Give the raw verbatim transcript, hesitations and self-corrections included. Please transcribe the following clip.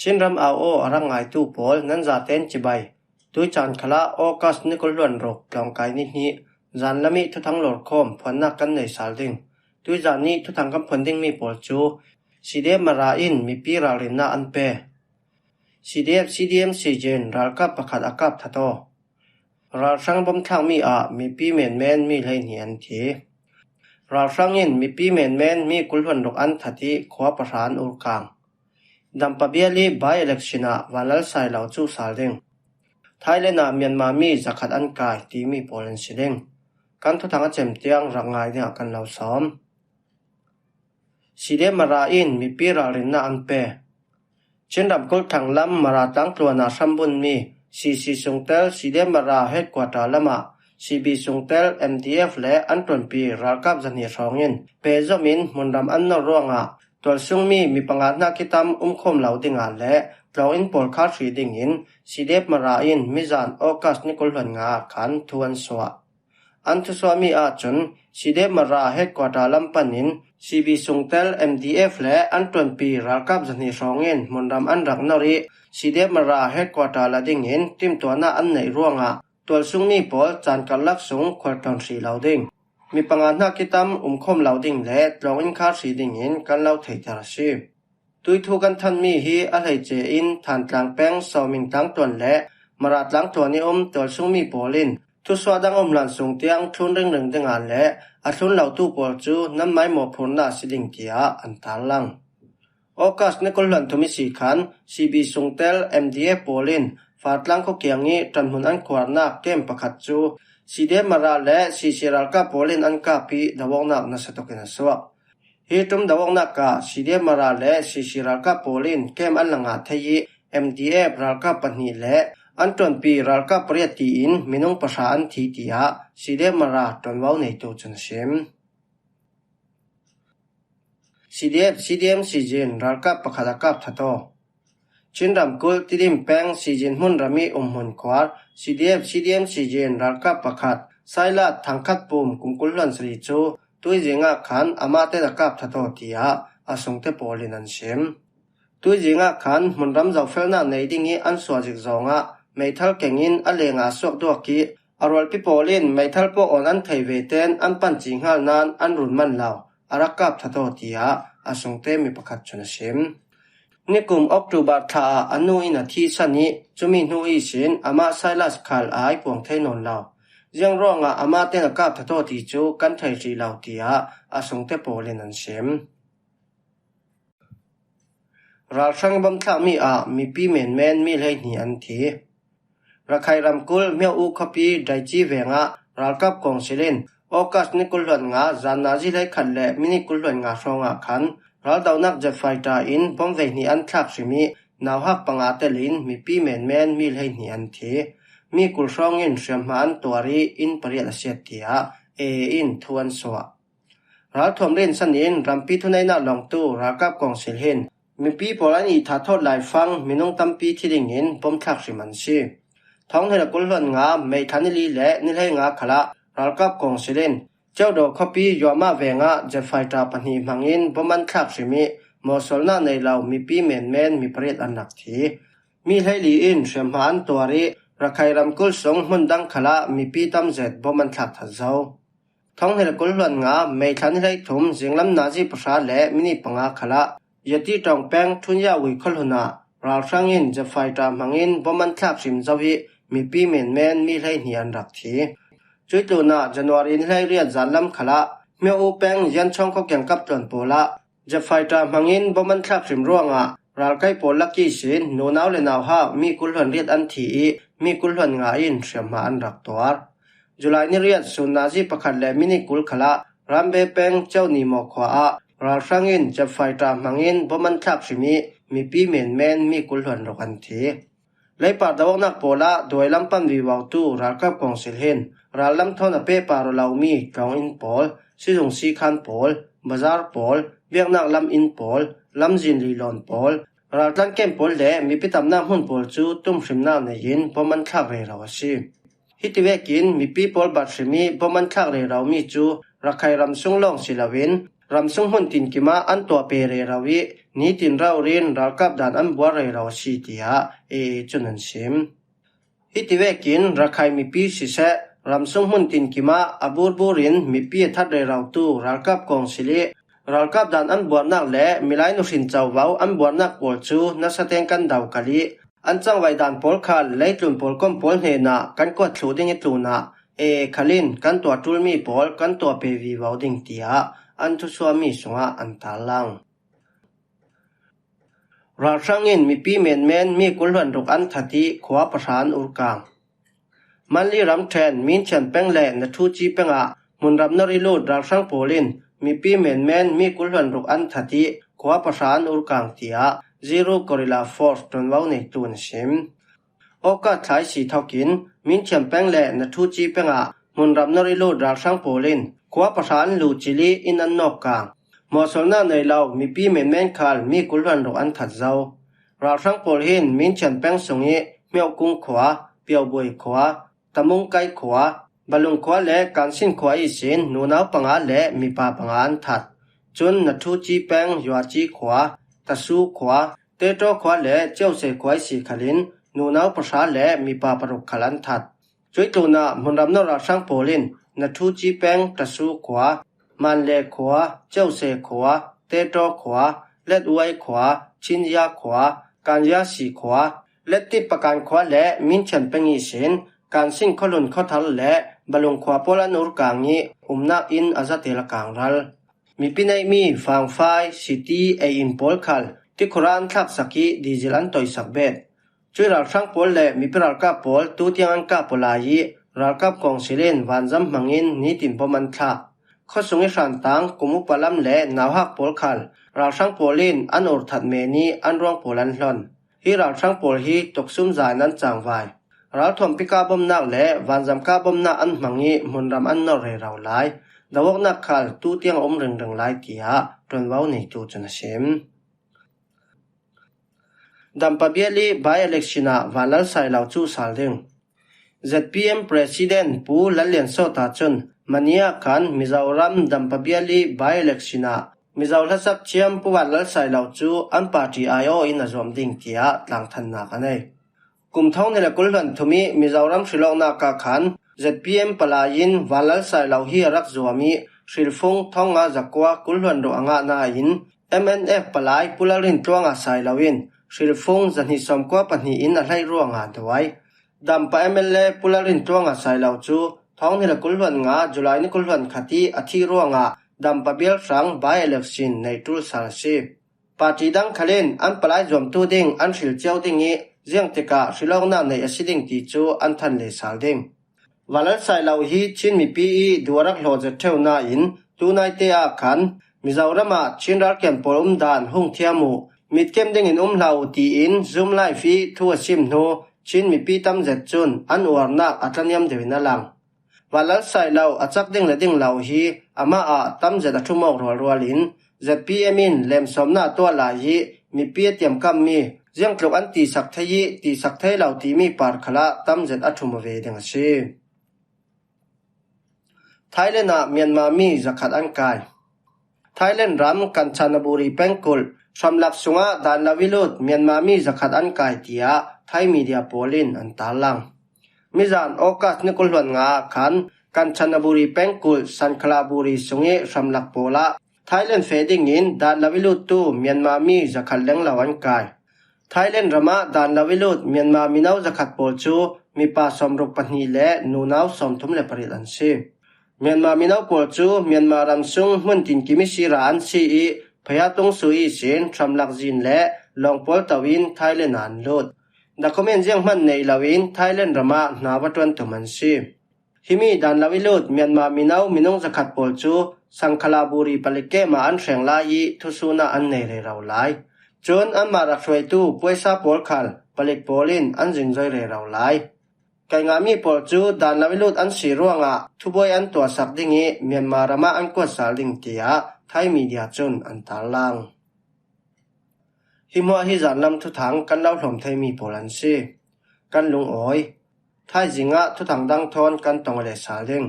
Chinram au aw a rak ngaitu pawl nan zaten cibai. Tuicaan khalah August ni kul hluan ruk tlawngkai ni hnih zanlam ih thuthang lorkhawm phuannak kan nei sal ding. Tuizan ih thuthang kan phuan dingmi pawl cu C D F Mara in mipi ralrinnak an pe. C D F C D M C G in ralkap pakhat a kap that aw. Ralhrang bomthlakmi ah mipi menmen mi hleihnih an thi. Ralhrang in mipi menmen mi kul hluan ruk an that ih khua pahra an urkang. Dampa bial ih by-election ah vanlal sai lo cu sal ding. Thailand ah Myanmar mi zakhat an kai timi pawl an si ding. Kan thuthang a cem tiang rak ngai dingah kan lo sawm. C D F Mara in mipi ralrinnak an pe. Chin ramkulh thanglam Mara tlangtluan ah hrambunmi C C Sungtel C D F Mara headquarter lamah C B Sungtel M D F le an ṭuanpi ralkap zahnih hrawngin pehzom in hmunram an nor ruangah tualsungmi mi panga hnak kitam umkhawm lo dingah le tlawnginn pawl khar hrih dingin C D F Mara in mizan August ni kul hluan nga ah khan thu an suah. An thusuahmi ahcun C D F Mara headquarter lam panin C B Sungtel M D F le an ṭuanpi ralkap zahnih hrawngin hmunram an rak nor ih C D F Mara headquarter la dingin timtuahnak an neih ruangah tualsungmi pawl caan karlak sung khualtlawn hrih lo ding, mi panga hnak kitam umkhawm lo ding le tlawnginn khar hrih dingin kan lo theihter a si. Tuithu kan thanmi hi a hleice in Thantlang peng Sawming tlangtuan le Mara tlangtuan ih um tualsungmi pawl in thusuah dang um hlan sung tiang thlun ringring dingah le a thlun lotu pawl cu nan maimawh phurnak a si ding tiah an tarlang. August ni kul hluan thum ihsi khan C B Sungtel M D F pawl in Fartlang khua kiang ih ṭanhmun an khuarnak kem pakhat cu C D F Mara le C C ralkap pawl in an kap ih doawknak nasa tuk in a suak. Hi ṭum doawknak ah C D F Mara le C C ralkap pawl in kem an la ngah thei ih M D F ralkap pahnih le an ṭuanpi ralkap pariat tiin minung pahra an thi tiah C D F Mara ṭuanvo neitu cun a sim. C D F C D M C G in ralkap pakhat a kap that aw. Chin ramkulh Tidim peng Sizin hmunram ih umhmun khuar C D F C D M C G in ralkap pakhat Sailat Thangkhat Pum kum kul hluan sarih cu tuizing ah khan amah ten a kap that aw tiah a sungte pawl in an sim. Tuizing ah khan hmunram zohfelnak nei ding ih an suah zik zawngah meithal keng in a leng aa suak duak ih a rualpi pawl in meithal puak awn an thei ve ten an pan cih hngal nain an run man lo, a rak kap that aw tiah a sungte mi pakhat cun a sim. Nikum October thla ah a nu in a thihsan ih cumi hnu ihsin amah Silas khal aa puang thei nawn lo. Ziang ruangah amah ten a kap that aw ti cu kan thei hrih lo tiah a sungte pawl in an sim. Ralhrang bomthlakmi ah mipi menmen mi hleihnih an thi. Rakhine ramkulh Myo-U khuapi Daichi vengah ralkap kawngsil in August ni kul hluan nga zan nazi hleikhat le minit kul hluan nga hrawngah khan raldohnak jet fighter in bom veihnih an thlak hrim ih nauhak panga telin mipi menmen mi hleihnih an thi. Mi kul hrawngin hriamhma an tuar ih inn pariat a siat tiah A A in thu an suah. Ralthuam rinsan in rampi thuneihnak lawngtu ralkap kawngsil hin mipi pawl an ihthah thawt laifang minung tampi thi dingin bomthlak hrim an si. Thawng hnih le kul hluan nga May thla ni li le ni hlei nga khalah ralkap kawngsil in Ceudaw khuapi Yuamah vengah jet fighter pahnih hmangin bom an thlak hrim ih mawhsualnak nei lo mipi menmen mi pariat an rak thi. Mi hleili in hriamhma an tuar ih Rakhine ramkulh sung hmun dang khalah mipi tamzet bom an thlak that zo. Thawng hnih le kul hluan nga May thla ni hleithum zinglam nazi pahra le minit panga khalah Yati ṭawng peng Thunya Ui khuahlun ah ralhrang in jet fighter hmangin bom an thlak hrim zo ih mipi menmen mi hleihnih an rak thi. Cuih tlunah January ni hleiriat zanlam khalah Myo-U peng Yanchawng khuakiang kaptluan pawl ah jet fighter hmangin bom an thlak hrim ruangah ralkai pawl lak ihsin nunau le nauhak mi kul hluan riat an thi ih mi kul hluan nga in hriamhma an rak tuar. July ni riat sun nazi pakhat le minit kul khalah Rambe peng Ceuhni Maw khua ah ralhrang in jet fighter hmangin bom an thlak hrim ih mipi menmen mi kul hluan ruk an thi. Leipar doawknak pawl ah duai lam pan vivotu ralkap kawngsil hin rallam thawn a pehpar aw lomi tlawnginn pawl, sizung sikhan pawl, bazar pawl, biaknak lam inn pawl, lamzin lilawn pawl, raltlan kem pawl le mipi tamnak hmun pawl cu tumhrimnak nei in bom an thlak rero a si. Hitivekin mipi pawl bat hrim ih bom an thlak reromi cu Rakhine ram sung lawng si loin ramsung hmun tinkimah an tuah pe rero ih nitin raurin ralkap dan an buar rero a si, tiah A A cun an sim. Hiti vekin Rakhine mipi siseh, ramsung hmun tinkimah a burburin mipi a that rerotu ralkap kawngsil ih ralkap dan an buarnak le milai nuhrin covo an buarnak pawl cu nasa tein kan dokal ih an cangvai dan pawl khal leitlun pawlkom pawl hnenah kan kuat thluh ding ih tlunah A A khal in kan tuah ṭulmi pawl kan tuah pe vivo ding, tiah an thusuahmi sungah an tarlang. Ralhrang in mipi menmen mi kul hluan ruk an that ih khua pahra an urkang. Manli ramṭhen Minchian peng le Nathuci peng ah hmunram nawr ih lut ralhrang pawl in mipi menmen mi kul hluan ruk an that ih khua pahra an urkang, tiah Zero Guerrilla Force ṭuanvo neitu in a sim. August thla ih si thokin Minchian peng le Nathuci peng ah hmunram nawr ih lut ralhrang pawl in khua pahra an luh cil ih inn an nawk kang. Mawhsawlnak nei lo mipi menmen khal mi kul hluan ruk an that zo. Ralhrang pawl hin Minchian peng sungih Hmiohkung khua, Piobuai khua, Tamungkai khua, Balung khua le Kansin khua ihsin nunau panga le mipa panga an that. Cun Nathuci peng Yuaci khua, Tasu khua, Teṭaw khua le Ciose khua ihsi khalin nunau pahra le mipa paruk khal an that. Cuih tlunah hmunram nawr ralhrang pawl in Nathuci peng Tasu khua, Manle khua, Ciose khua, Teṭaw khua, Letuai khua, Chinzia khua, Kanziasi khua, Lettip Pakan khua le Minchian peng ihsin Kansin khualhun khuathar le Balung khua pawl an urkang ih umnak inn a zatel a kangral. Mipi neihmi fangfai, siti, ei-in pawl khal tikhur ah an thlaksak ih dizil an toihsak bet. Cuih ralhrang pawl le mipi ralkap pawl tutiang an kap aw lai ih ralkap kawngsil in vanzam hmangin nitin bom an thlak. Khuasung ih hrantang kum upa lam le nauhak pawl khal ralhrang pawl in an urthat men ih an ruang pawl an hlon. Hi ralhrang pawl hi tuksum za in an cangvai. Ralthuampi kah bomnak le vanzam kah bomnak an hmang ih hmunram an nor rero lai. Doawknak khal tutiang a um ringring lai, tiah ṭuanvo neitu cun a sim. Dampa bial ih by-election ah Vanlal Sailo cu sal ding. Z P M President Pu Lal Lian Sawta cun Mania khan Mizoram Dampa bial ih by-election ah Mizo hlasak thiam Pu Vanlal Sailo cu an party aiawh in a zuam ding, tiah tlangthannak a nei. Kum thawng hnih le kul hluan thum ih Mizoram hrilawknak ah khan Z P M palai in Vanlal Sailo hi a rak zuam ih hrilfung thawng nga zakua kul hluan ruk a ngah nain M N F palai Pu Lalrintluanga Sailo in hrilfung zahnih sawmkua pahnih in a hleih ruangah a duai. Dampa M L A Pu Lalrintluanga Sailo cu thawng hnih le kul hluan nga July ni kul hluan khat ih a thih ruangah Dampa bial hrang by-election neih ṭul sal a si. Party dang khal in an palai zuamtu ding an hril cio ding ih ziangtikah hrilawknak neih a si ding ti cu an than le sal ding. Vanlal Sailo hi Chin mipi ih duh a rak hlawh zet ṭheu nain tunaite ah khan Mizoram ah Chin ralkap pawl umdan hung thiam uh, mitkem dingin um hlah uh tiin Zoom Live ih thu a sim hnu Chin mipi tam zet cun an uarnak a tlaniam deuh in a lang. Vanlal Sailo a cak ding le ding lo hi amah ah tam zet a ṭhum awk rualrual in Z P M in lemsawmnak a tuah lai ih mipi a tiamkammi ziangtluk an tihsak thei ih tihsak thei lo timi par khalah tam zet a ṭhum aw ve ding a si. Thailand ah Myanmar mi zakhat an kai. Thailand ram Kanchanaburi pengkulh hramlak sungah dan lo ih lut Myanmar mi zakhat an kai, tiah Thai media pawl in an tarlang. Mizan August ni kul hluan nga ah khan Kanchanaburi pengkulh Sankhalaburi sungih hramlak pawl ah Thailand feh dingin dan lo ih luttu Myanmar mi zakhat lenglo an kai. Thailand ram ah dan lo ih lut Myanmar mino zakhat pawl cu mipa sawmruk pahnih le nunau sawmthum le pariat an si. Myanmar mino pawl cu Myanmar ram sung hmun tinkim ih sira an si ih, Phaya Tungsu ihsin hramlak zin le lawng pawl to in Thailand ah an lut. Document zianghman nei loin Thailand ram ah hna va ṭuan tum an si. Himi dan lo ih lut Myanmar mino minung zakhat pawl cu Sangkhalaburi palik kem ah an hreng lai ih thusun ah an nei rero lai. Cun anmah rak hruaitu puaisa pawl khal palik pawl in an zingzoi rero lai. Kai ngahmi pawl cu dan lo ih lut an si ruangah thubuai an tuahsak ding ih Myanmar ram ah an kuat sal ding, tiah Thai media cun an tarlang. Hi hmuah hi zanlam thuthang kan lo hlawm theimi pawl an si. Kan lungawi. Thaizing ah thuthang dang thawn kan tong le sal ding.